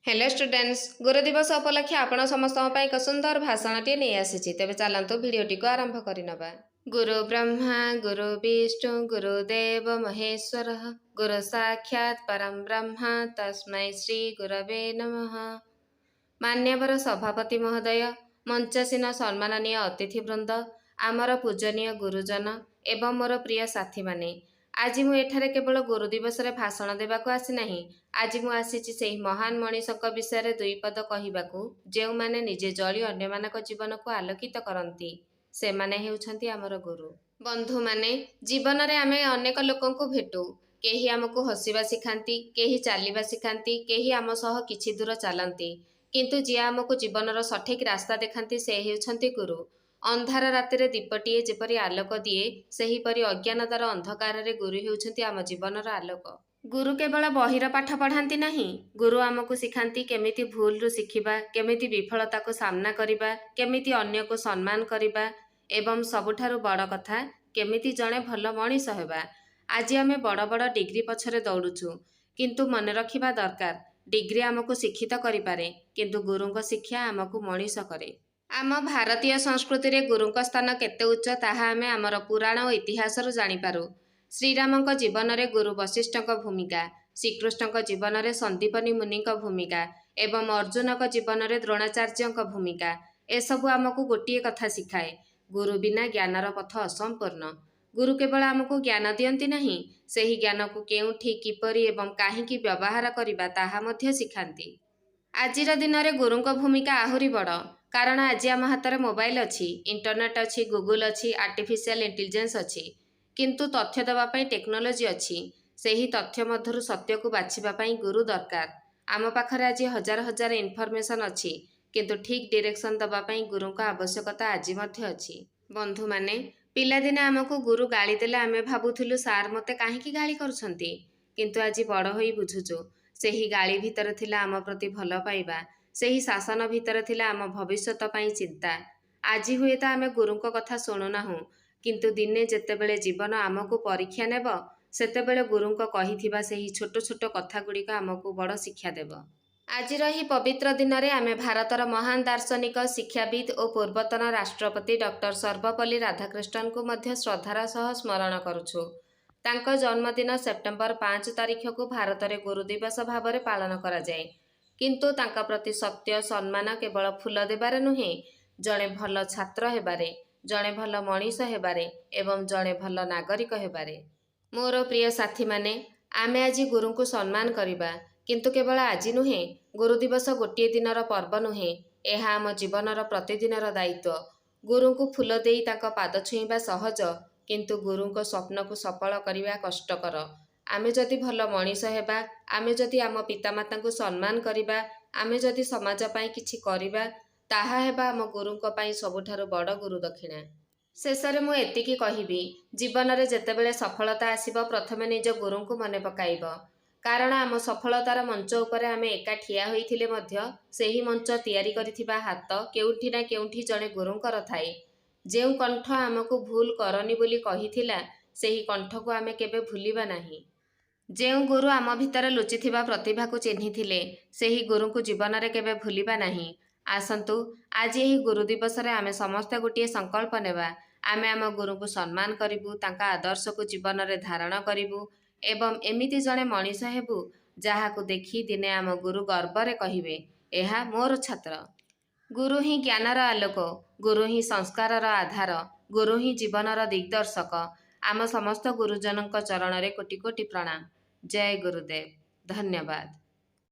Hello students, ଗୁରୁ ଦିବସ ଉପଲକ୍ଷେ ଆପଣ ସମସ୍ତଙ୍କ ପାଇଁ ଏକ ସୁନ୍ଦର ଭାଷଣଟିଏ ନେଇ ଆସିଛି। ତେବେ ଚାଲନ୍ତୁ, ଭିଡ଼ିଓଟିକୁ ଆରମ୍ଭ କରିନେବା। ଗୁରୁ ବ୍ରହ୍ମା, ଗୁରୁ ବିଷ୍ଣୁ, ଗୁରୁ ଦେବ ମହେଶ୍ୱର, ଗୁରୁ ସାକ୍ଷାତ ପରମ ବ୍ରହ୍ମ, ତସ୍ମୈ ଶ୍ରୀ ଗୁରବେ ନମଃ। ମାନ୍ୟବର ସଭାପତି ମହୋଦୟ, ମଞ୍ଚାସୀନ ସମ୍ମାନନୀୟ ଅତିଥିବୃନ୍ଦ, ଆମର ପୂଜନୀୟ ଗୁରୁଜନ ଏବଂ ମୋର ପ୍ରିୟ ସାଥୀମାନେ, ଆଜି ମୁଁ ଏଠାରେ କେବଳ ଗୁରୁ ଦିବସରେ ଭାଷଣ ଦେବାକୁ ଆସିନାହିଁ। ଆଜି ମୁଁ ଆସିଛି ସେହି ମହାନ ମଣିଷଙ୍କ ବିଷୟରେ ଦୁଇ ପଦ କହିବାକୁ, ଯେଉଁମାନେ ନିଜେ ଜଳି ଅନ୍ୟମାନଙ୍କ ଜୀବନକୁ ଆଲୋକିତ କରନ୍ତି। ସେମାନେ ହେଉଛନ୍ତି ଆମର ଗୁରୁ। ବନ୍ଧୁମାନେ, ଜୀବନରେ ଆମେ ଅନେକ ଲୋକଙ୍କୁ ଭେଟୁ। କେହି ଆମକୁ ହସିବା ଶିଖାନ୍ତି, କେହି ଚାଲିବା ଶିଖାନ୍ତି, କେହି ଆମ ସହ କିଛି ଦୂର ଚାଲନ୍ତି। କିନ୍ତୁ ଯିଏ ଆମକୁ ଜୀବନର ସଠିକ୍ ରାସ୍ତା ଦେଖାନ୍ତି, ସେ ହେଉଛନ୍ତି ଗୁରୁ। ଅନ୍ଧାର ରାତିରେ ଦୀପଟିଏ ଯେପରି ଆଲୋକ ଦିଏ, ସେହିପରି ଅଜ୍ଞାନତାର ଅନ୍ଧକାରରେ ଗୁରୁ ହେଉଛନ୍ତି ଆମ ଜୀବନର ଆଲୋକ। ଗୁରୁ କେବଳ ବହିର ପାଠ ପଢ଼ାନ୍ତି ନାହିଁ। ଗୁରୁ ଆମକୁ ଶିଖାନ୍ତି କେମିତି ଭୁଲରୁ ଶିଖିବା, କେମିତି ବିଫଳତାକୁ ସାମ୍ନା କରିବା, କେମିତି ଅନ୍ୟକୁ ସମ୍ମାନ କରିବା ଏବଂ ସବୁଠାରୁ ବଡ଼ କଥା, କେମିତି ଜଣେ ଭଲ ମଣିଷ ହେବା। ଆଜି ଆମେ ବଡ଼ ବଡ଼ ଡିଗ୍ରୀ ପଛରେ ଦୌଡ଼ୁଛୁ। କିନ୍ତୁ ମନେ ରଖିବା ଦରକାର, ଡିଗ୍ରୀ ଆମକୁ ଶିକ୍ଷିତ କରିପାରେ, କିନ୍ତୁ ଗୁରୁଙ୍କ ଶିକ୍ଷା ଆମକୁ ମଣିଷ କରେ। ଆମ ଭାରତୀୟ ସଂସ୍କୃତିରେ ଗୁରୁଙ୍କ ସ୍ଥାନ କେତେ ଉଚ୍ଚ, ତାହା ଆମେ ଆମର ପୁରାଣ ଓ ଇତିହାସରୁ ଜାଣିପାରୁ। ଶ୍ରୀରାମଙ୍କ ଜୀବନରେ ଗୁରୁ ବଶିଷ୍ଠଙ୍କ ଭୂମିକା, ଶ୍ରୀକୃଷ୍ଣଙ୍କ ଜୀବନରେ ସନ୍ଦୀପନୀ ମୁନିଙ୍କ ଭୂମିକା ଏବଂ ଅର୍ଜୁନଙ୍କ ଜୀବନରେ ଦ୍ରୋଣାଚାର୍ଯ୍ୟଙ୍କ ଭୂମିକା, ଏସବୁ ଆମକୁ ଗୋଟିଏ କଥା ଶିଖାଏ: ଗୁରୁ ବିନା ଜ୍ଞାନର ପଥ ଅସମ୍ପୂର୍ଣ୍ଣ। ଗୁରୁ କେବଳ ଆମକୁ ଜ୍ଞାନ ଦିଅନ୍ତି ନାହିଁ, ସେହି ଜ୍ଞାନକୁ କେଉଁଠି, କିପରି ଏବଂ କାହିଁକି ବ୍ୟବହାର କରିବା, ତାହା ମଧ୍ୟ ଶିଖାନ୍ତି। ଆଜିର ଦିନରେ ଗୁରୁଙ୍କ ଭୂମିକା ଆହୁରି ବଡ଼। କାରଣ ଆଜି ଆମ ହାତରେ ମୋବାଇଲ ଅଛି, ଇଣ୍ଟରନେଟ୍ ଅଛି, ଗୁଗୁଲ ଅଛି, ଆର୍ଟିଫିସିଆଲ ଇଣ୍ଟେଲିଜେନ୍ସ ଅଛି। କିନ୍ତୁ ତଥ୍ୟ ଦେବା ପାଇଁ ଟେକ୍ନୋଲୋଜି ଅଛି। ସେହି ତଥ୍ୟ ମଧ୍ୟରୁ ସତ୍ୟକୁ ବାଛିବା ପାଇଁ ଗୁରୁ ଦରକାର। ଆମ ପାଖରେ ଆଜି ହଜାର ହଜାର ଇନଫର୍ମେସନ୍ ଅଛି, କିନ୍ତୁ ଠିକ୍ ଡିରେକ୍ସନ୍ ଦେବା ପାଇଁ ଗୁରୁଙ୍କ ଆବଶ୍ୟକତା ଆଜି ମଧ୍ୟ ଅଛି। ବନ୍ଧୁମାନେ, ପିଲାଦିନେ ଆମକୁ ଗୁରୁ ଗାଳି ଦେଲେ ଆମେ ଭାବୁଥିଲୁ, "ସାର୍ ମୋତେ କାହିଁକି ଗାଳି କରୁଛନ୍ତି?" କିନ୍ତୁ ଆଜି ବଡ଼ ହୋଇ ବୁଝୁଛୁ, ସେହି ଗାଳି ଭିତରେ ଥିଲା ଆମ ପ୍ରତି ଭଲ ପାଇବା। ସେହି ଶାସନ ଭିତରେ ଥିଲା ଆମ ଭବିଷ୍ୟତ ପାଇଁ ଚିନ୍ତା। ଆଜି ହୁଏତ ଆମେ ଗୁରୁଙ୍କ କଥା ଶୁଣୁନାହୁଁ, କିନ୍ତୁ ଦିନେ ଯେତେବେଳେ ଜୀବନ ଆମକୁ ପରୀକ୍ଷା ନେବ, ସେତେବେଳେ ଗୁରୁଙ୍କ କହିଥିବା ସେହି ଛୋଟ ଛୋଟ କଥାଗୁଡ଼ିକ ଆମକୁ ବଡ଼ ଶିକ୍ଷା ଦେବ। ଆଜିର ଏହି ପବିତ୍ର ଦିନରେ ଆମେ ଭାରତର ମହାନ ଦାର୍ଶନିକ, ଶିକ୍ଷାବିତ୍ ଓ ପୂର୍ବତନ ରାଷ୍ଟ୍ରପତି ଡକ୍ଟର ସର୍ବପଲ୍ଲୀ ରାଧାକୃଷ୍ଣନଙ୍କୁ ମଧ୍ୟ ଶ୍ରଦ୍ଧାର ସହ ସ୍ମରଣ କରୁଛୁ। ତାଙ୍କ ଜନ୍ମଦିନ ସେପ୍ଟେମ୍ବର 5 ତାରିଖକୁ ଭାରତରେ ଗୁରୁ ଦିବସ ଭାବରେ ପାଳନ କରାଯାଏ। କିନ୍ତୁ ତାଙ୍କ ପ୍ରତି ସତ୍ୟ ସମ୍ମାନ କେବଳ ଫୁଲ ଦେବାରେ ନୁହେଁ, ଜଣେ ଭଲ ଛାତ୍ର ହେବାରେ, ଜଣେ ଭଲ ମଣିଷ ହେବାରେ ଏବଂ ଜଣେ ଭଲ ନାଗରିକ ହେବାରେ। ମୋର ପ୍ରିୟ ସାଥୀମାନେ, ଆମେ ଆଜି ଗୁରୁଙ୍କୁ ସମ୍ମାନ କରିବା, କିନ୍ତୁ କେବଳ ଆଜି ନୁହେଁ। ଗୁରୁ ଦିବସ ଗୋଟିଏ ଦିନର ପର୍ବ ନୁହେଁ, ଏହା ଆମ ଜୀବନର ପ୍ରତିଦିନର ଦାୟିତ୍ୱ। ଗୁରୁଙ୍କୁ ଫୁଲ ଦେଇ ତାଙ୍କ ପାଦ ଛୁଇଁବା ସହଜ, କିନ୍ତୁ ଗୁରୁଙ୍କ ସ୍ୱପ୍ନକୁ ସଫଳ କରିବା କଷ୍ଟକର। ଆମେ ଯଦି ଭଲ ମଣିଷ ହେବା, ଆମେ ଯଦି ଆମ ପିତାମାତାଙ୍କୁ ସମ୍ମାନ କରିବା, ଆମେ ଯଦି ସମାଜ ପାଇଁ କିଛି କରିବା, ତାହା ହେବ ଆମ ଗୁରୁଙ୍କ ପାଇଁ ସବୁଠାରୁ ବଡ଼ ଗୁରୁଦକ୍ଷିଣା। ଶେଷରେ ମୁଁ ଏତିକି କହିବି, ଜୀବନରେ ଯେତେବେଳେ ସଫଳତା ଆସିବ, ପ୍ରଥମେ ନିଜ ଗୁରୁଙ୍କୁ ମନେ ପକାଇବ। କାରଣ ଆମ ସଫଳତାର ମଞ୍ଚ ଉପରେ ଆମେ ଏକା ଠିଆ ହୋଇଥିଲେ ମଧ୍ୟ ସେହି ମଞ୍ଚ ତିଆରି କରିଥିବା ହାତ କେଉଁଠି ନା କେଉଁଠି ଜଣେ ଗୁରୁଙ୍କର ଥାଏ। ଯେଉଁ କଣ୍ଠ ଆମକୁ ଭୁଲ କରନି ବୋଲି କହିଥିଲା, ସେହି କଣ୍ଠକୁ ଆମେ କେବେ ଭୁଲିବା ନାହିଁ। ଯେଉଁ ଗୁରୁ ଆମ ଭିତରେ ଲୁଚିଥିବା ପ୍ରତିଭାକୁ ଚିହ୍ନିଥିଲେ, ସେହି ଗୁରୁଙ୍କୁ ଜୀବନରେ କେବେ ଭୁଲିବା ନାହିଁ। ଆସନ୍ତୁ, ଆଜି ଏହି ଗୁରୁ ଦିବସରେ ଆମେ ସମସ୍ତେ ଗୋଟିଏ ସଂକଳ୍ପ ନେବା। ଆମେ ଆମ ଗୁରୁଙ୍କୁ ସମ୍ମାନ କରିବୁ, ତାଙ୍କ ଆଦର୍ଶକୁ ଜୀବନରେ ଧାରଣ କରିବୁ ଏବଂ ଏମିତି ଜଣେ ମଣିଷ ହେବୁ, ଯାହାକୁ ଦେଖି ଦିନେ ଆମ ଗୁରୁ ଗର୍ବରେ କହିବେ, "ଏହା ମୋର ଛାତ୍ର।" ଗୁରୁ ହିଁ ଜ୍ଞାନର ଆଲୋକ, ଗୁରୁ ହିଁ ସଂସ୍କାରର ଆଧାର, ଗୁରୁ ହିଁ ଜୀବନର ଦିଗ୍ଦର୍ଶକ। ଆମ ସମସ୍ତ ଗୁରୁଜନଙ୍କ ଚରଣରେ କୋଟି କୋଟି ପ୍ରଣାମ। ଜୟ ଗୁରୁଦେବ। ଧନ୍ୟବାଦ।